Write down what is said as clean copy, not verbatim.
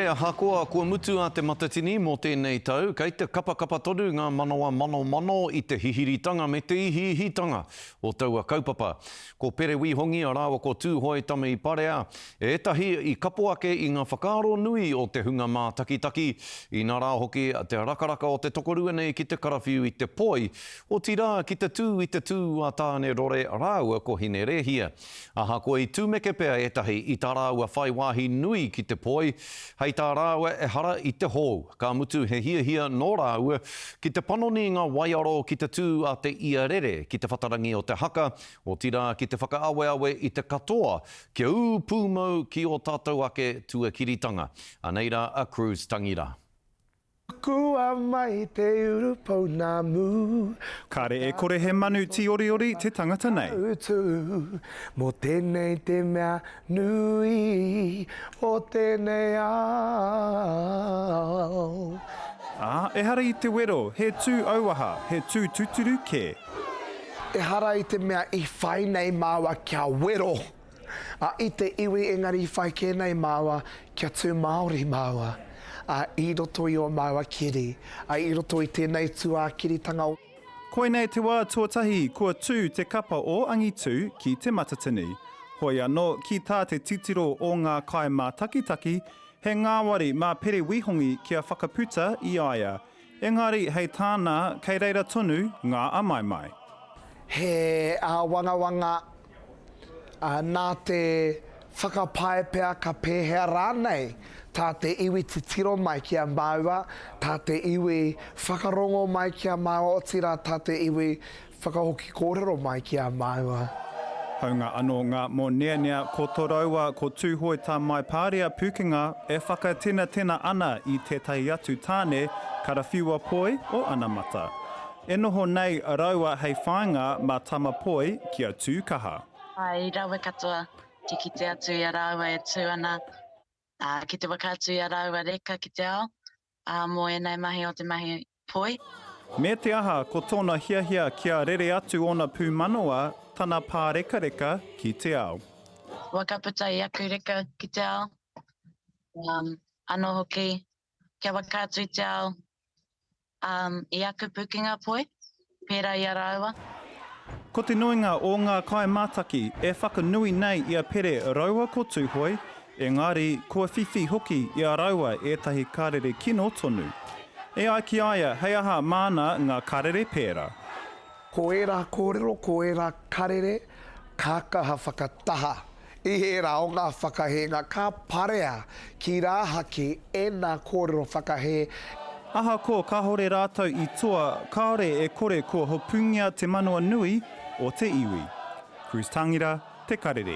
Ahakoa kua mutu a Te Matatini mō tēnei tau, kei te kapakapa tonu ngā manawa manomano i te hihiritanga me te ihiihitanga o taua kaupapa. Ko Pere Wihongi rāua ko Tūhoe Tame Parea ētahi i kapo ake i ngā whakaaro nui o te hunga mātakitaki, inā rā hoki te rakaraka o te tokorua nei ki te karawhiu i te poi, otirā ki te tū i te tū a Tāne Rore rāua ko Hine Rēhia. Ahakoa i tumeke pea ētahi i tā rāua whai wāhi nui ki te poi, hei tā rāua ehara i te hou, ka mutu he hiahia nō rāua ki te panoni i ngā waiaro ki te tū a te ia rere ki te whatarangi o te haka, otirā ki te whakaaweawe i te katoa kia ū pūmau ki ō tātou ake tuakiritanga. Anei rā a Cruz Tangira. Tukua mai te urupounamu. Kare e kore he manu tīoriori te tangata nei. Utu, mo tenei te mea nui o tenei ao. Ā, ehara i te wero, he tū auaha, he tū tuturu kē. Ehara i te mea i whai nei māua kia wero. A i te iwi engari i whai kē nei māua kia tū Māori māua, a i roto i ō māua kiri, a i roto i tēnei tūākiritanga. Koinei te wā tuatahi kua tū te kapa o Angitū ki Te Matatini. Hoi anō, ki tā te titiro o ngā kaimātakitaki, he ngāwari mā Pere Wihongi kia whakaputa i a ia. Engari, hei tāna, kei reira tonu ngā āmaimai. He āwangawanga Ā, nā te whakapae pea ka pēhea rānei tā te iwi titiro mai ki a māua, tā te iwi whakarongo mai ki a māua, otirā tā te iwi whakahoki kōrero mai ki a māua. Haunga ano nga moneanea ko Toroua ko Tuhoe ta Maiparia pukenga e whakatenatena ana i tetahi atu tane karawhiua poi o anamata. E noho nei raua hei whainga ma Tama Poi kia tu kaha. I rawe katoa te kite atu i a rāua e tū ana, ā, ki te whakaatu i a rāua reka ki te ao, ā, mō ēnei mahi o te mahi poi. Me te aha, ko tōna hiahia kia rere atu ōna pūmanawa, tana pārekareka ki te ao. Whakaputa i aku reka ki te ao, ā, anō hoki kia whakaatu i te ao, Um, i aku pukenga poi, pērā i a rāua. Ko te nuinga o ngā kaimātaki e whakanui nei i a Pere raua ko Tūhoe, engari kua whiwhi hoki i a raua ētahi karere kino tonu. E ai ki a ia hei aha māna ngā karere pērā. Ko ērā kōrero, ko ērā karere ka kaha whakataha i ērā o ngā whakahēnga ka parea ki rāhaki ēnā kōrero whakahē. Ahakoa kāore rātou i toa, kāore e kore kua hopungia te manawa nui o te iwi. Cruz Tangira, Te Karere.